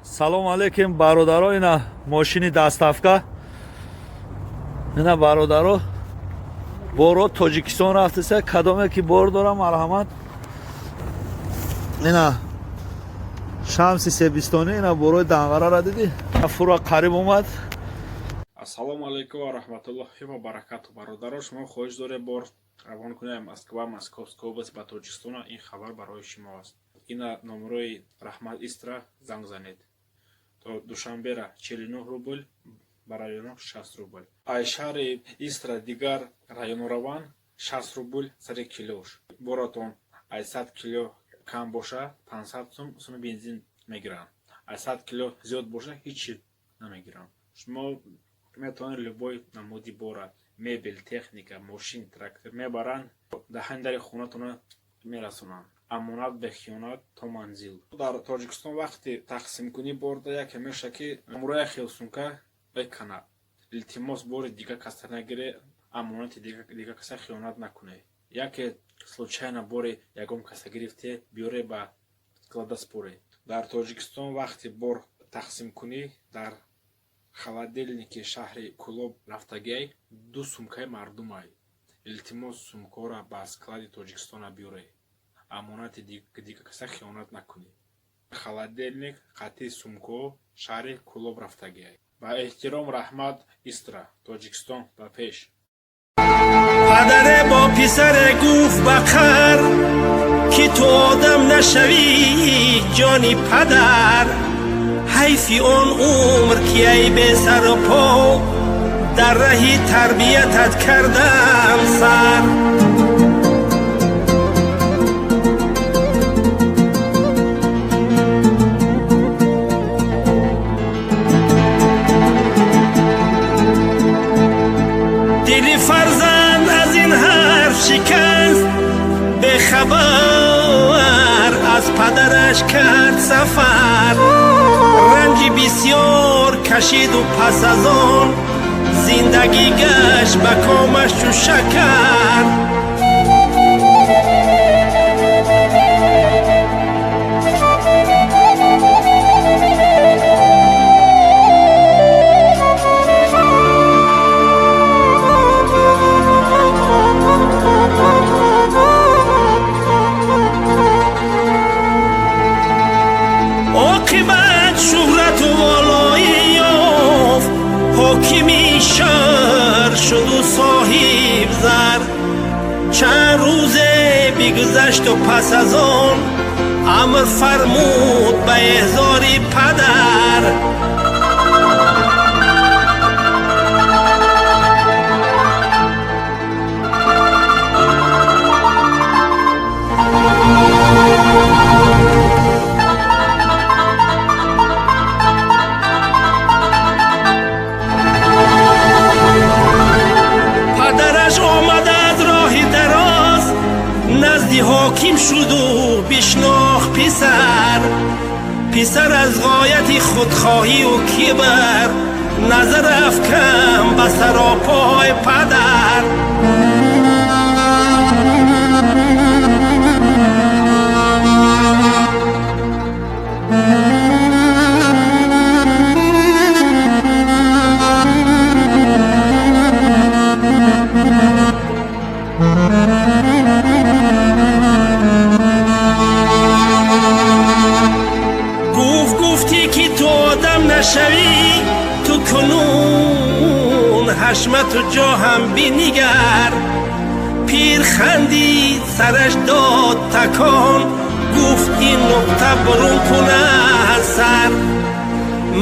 Салом алейкум, бародаро. Ина мошини доставка, ина, бародаро, боро Тоҷикистон рафтеса. Кадоме ки бор дорам, марҳамат. Ина Шамси Себистонӣ, ина борои Данғарара дидӣ, фура қариб омад. Ассалому алайкум ва раҳматуллоҳи ва баракату. Бародаро, шумо хоҳиш доред бор равон кунед Москва, Московская область ба Тоҷикистона, ин хабар барои шумо аст. Ина номерои Раҳмат Истра, занг занед. То Душанбера 49 рубл, ба районо 60 рубл. Ай шаҳри Истра дигар районо раван 60 рубл сари килош. Боротон ай 100 кило кам боша, 500 сум суми бензин мегиранд. Ай 100 кило зиёд боша, ҳичи намегиранд. Шумо метавонед любой намуди бора, мебел, техника, мошин, трактор мебаранд, даҳани дари хонатона мерасонанд. Амонат бехиёнат то манзил. Дар Тоҷикистон вақти тақсимкунӣ борда яке меша, ки ҳамроя хел сумка меканад. Илтимос, бори дига каса нагире, амонати дига каса хиёнат накунед. Яке случайно бори ягон каса гирифте, биёре, ба склада споре. Дар Тоҷикистон вақти бор тақсимкунӣ дар холодильники шаҳри Кӯлоб рафтагиай, ду сумкаи мардумай. Илтимос, сумкаҳоро ба склади Тоҷикистона биёре, амонати дига каса хиёнат накунӣ. Холодильник қатъи сумкаҳо шаҳри Кӯлоб рафтагиай. Ба эҳтиром, Раҳмат Истра. Тоҷикистон ба пеш! Падаре бо писаре гуфт ба қар, ки ту одам нашавӣ, ҷони падар. Ҳайфи он умр, ки ай бесару по дар раҳи тарбиятат кардам сар. Дили фарзанд аз ин ҳарф шикаст, бехабар аз падараш кард сафар. Ранҷи бисёр кашиду пас аз он зиндагӣ гашт ба комаш чу шакар. Оқибат шӯҳрату волоӣ ёфт, ҳокими шаҳр шуду соҳиб зар. Чанд рӯзе бигузашту пас аз он амр фармуд ба эҳзори падар. Падараш омада аз роҳи дароз назди ҳоким шуду бишнохт писар. Писар аз ғояти худхоҳию кибр назар афкам ба саропои падар. Гуфт: «Гуфтӣ, ки ту одам нашавӣ, ту кунун ҳашмату ҷоҳам бинигар». Пир хандид, сараш дод такон, гуфт: «Ин нуқта бурун кунад сар.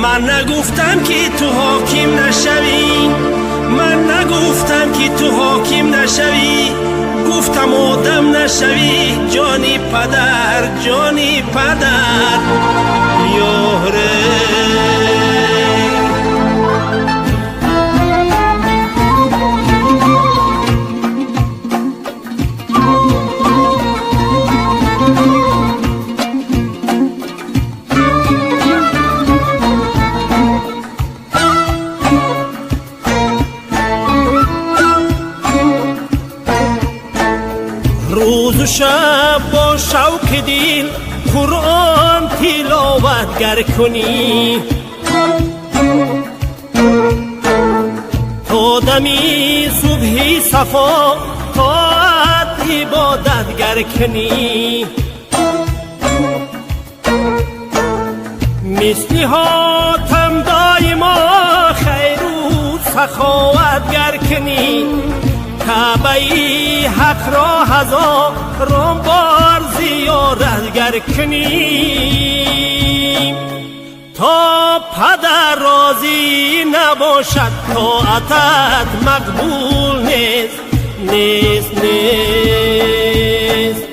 Ман нагуфтам, ки ту ҳоким нашавӣ, ман нагуфтам, ки ту ҳоким нашавӣ, гуфтам одам нашавӣ, ҷони падар, ҷони падар». Ёре. Рӯзу шаб бо шавқи дил Қуръон тиловат. гар кунӣ. То дами субҳи сафо тоат ибодат гар кунӣ. Мисли ҳотам доимо хайру саховат гар кунӣ. Каъбаи ҳақро ҳазорон бор зиёрат гар кунӣ. То падар розӣ набошад тоатат мақбул нест, нест, нест.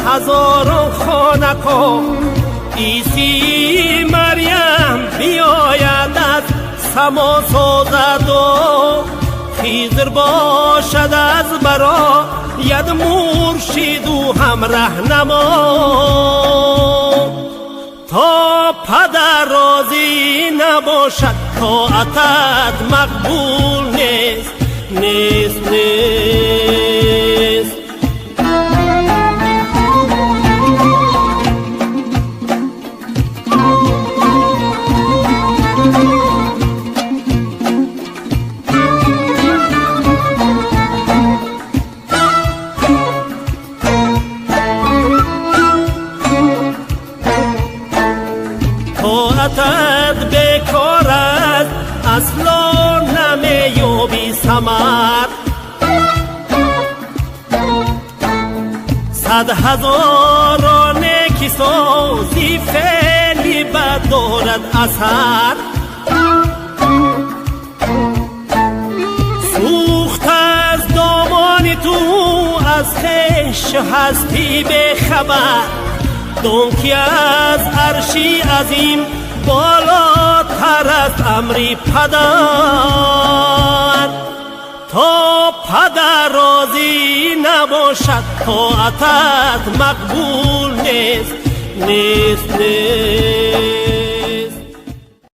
Ҳазорон хонақо Исӣ Марьям биёяд аз само созаду Хизр бошад аз барояд муршиду ҳам раҳнамо. То падар розӣ набошад тоатат мақбул нест, нест, нест. Тоатат бекор аст, асло намеёби самар. Сад ҳазорон неки сози феъли бад дорад асар. Сӯхт аз домони ту аз хеш ҳастӣ бехабар. Дон ки аз арши азим болотар аст амри падар. То падар розӣ набошад тоатат мақбул нест, нест, нест.